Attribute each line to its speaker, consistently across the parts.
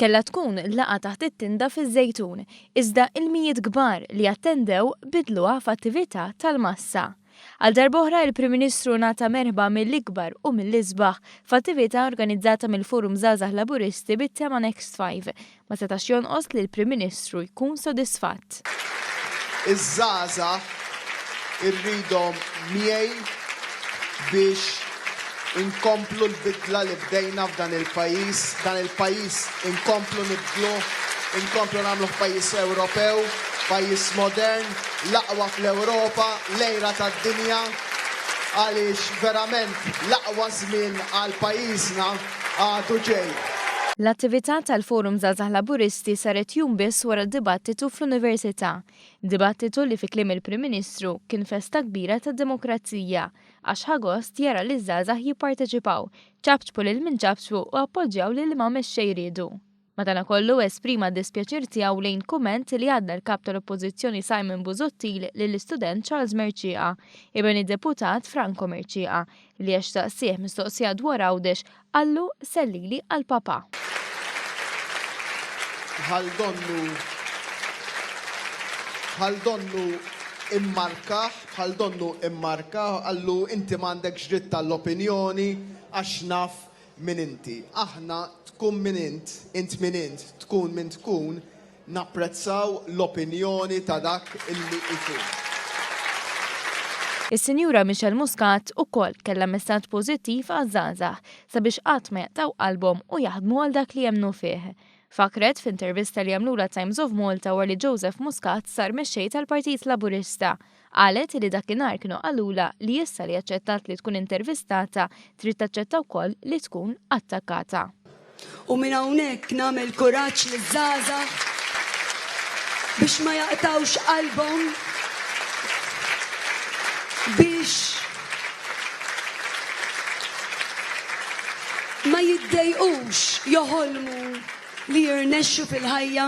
Speaker 1: Kellha tkun laqgħa taħt it-tinda fiż-Żejtun, iżda il-mijiet kbar li attendew bidluha f'attività tal-massa. Għal darb'oħra il-Prim Ministru ngħata merħba mill-ikbar u mill-isbaħ f'attività organizzata mill-Forum Żgħażagħ Laburisti bit-tema Next Five. Ma setax jonqos li l-Prim Ministru jkun sodisfatt.
Speaker 2: Iż-żgħażagħ irridhom miegħi biex inkomplu l-bidla li bdejna f'dan il-pajjiż, dan il-pajjiż inkomplu nibdluh, inkomplu nagħmluh pajjiż Ewropew, pajjiż modern, l-aqwa fl-Ewropa, l-għira tad-dinja, għaliex verament l-aqwa żmien għal pajjiżna għadu ġej.
Speaker 1: L-attività tal-Forum Żgħażagħ Laburisti saret jum biss wara d-dibattitu fl-Università. Dibattitu li fi kliem il-Prim Ministru kien festa kbira tad-demokrazija għax ħa gost jara liż-żgħażagħ jipparteċipaw, ċapċpu lil min ċapċpu u appoġġjaw lil liema mexxej riedu. Madanakollu esprima d-dispjaċir tiegħu lejn kumment li għadda l-Kap tal-Oppożizzjoni Simon Busuttil lill-istudent Charles Mercieca, iben id-Deputat Franco Mercieca, li għax staqsieh mistoqsija dwar Għawdex qallu sellili għal papà.
Speaker 2: Bħal donnu bħal donnu immarkah, bħal donnu immarkah, qallu inti m'għandekx dritt għall-opinjoni għax naf min inti. Aħna tkun min int, int min int, tkun min tkun, napprezzaw l-opinjoni ta' dak illi ikun.
Speaker 1: Is-Sinjura Michelle Muscat ukoll kellha messaġġ pożittiv għaż-żgħażagħ sabiex qatt ma jaqtgħu qalbhom u jaħdmu għal dak li jemmnu fih. Fakkret f'intervista li għamlulha Times of Malta wara li Joseph Muscat sar mexxej tal-Partit Laburista. Qalet li dakinhar kienu qalulha li issa li aċċettat li tkun intervistata trid taċċetta wkoll li tkun attakkata.
Speaker 3: U minn hawnhekk nagħmel kuraġġ liż-żgħażagħ biex ma jaqtgħux qalbhom biex ma jiddejqux joħolmu li jirnexxu fil-ħajja.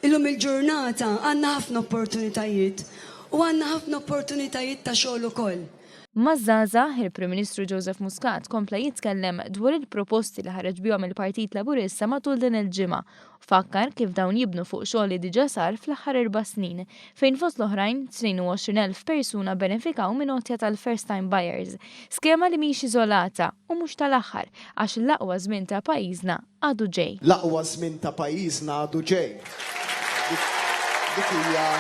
Speaker 3: Illum il-ġurnata għandna ħafna opportunitajiet u għandna ħafna opportunitajiet ta' xogħol ukoll.
Speaker 1: Maż-żgħażagħ, il-Prim Ministru Joseph Muscat kompla jitkellem dwar il-proposti li ħareġ bihom il-Partit Laburista matul din il-ġimgħa u fakkar kif dawn jibnu fuq xogħol li diġà sar fl-aħħar erba' snin, fejn fost l-oħrajn 22,000 persuna bbenefikaw minn għotja tal-First Time Buyers, skema li mhix iżolata u mhux tal-aħħar għax l-aqwa żmien ta' pajjiżna għadu ġej.
Speaker 2: L-aqwa żmien ta' pajjiżna għadu ġej. Dik, dik hija,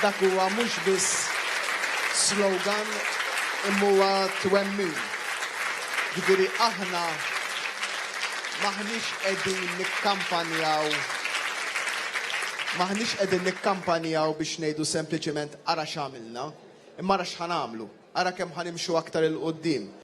Speaker 2: dak huwa mhux biss slogan imma huwa twemmin. Ġifieri aħna m'aħniex qegħdin nikkampanjaw, m'aħniex qegħdin nikkampanjaw biex ngħidu sempliċement ara x'għamilna, imma ara x'ħa nagħmlu, ara kemm ħa nimxu aktar 'il quddiem.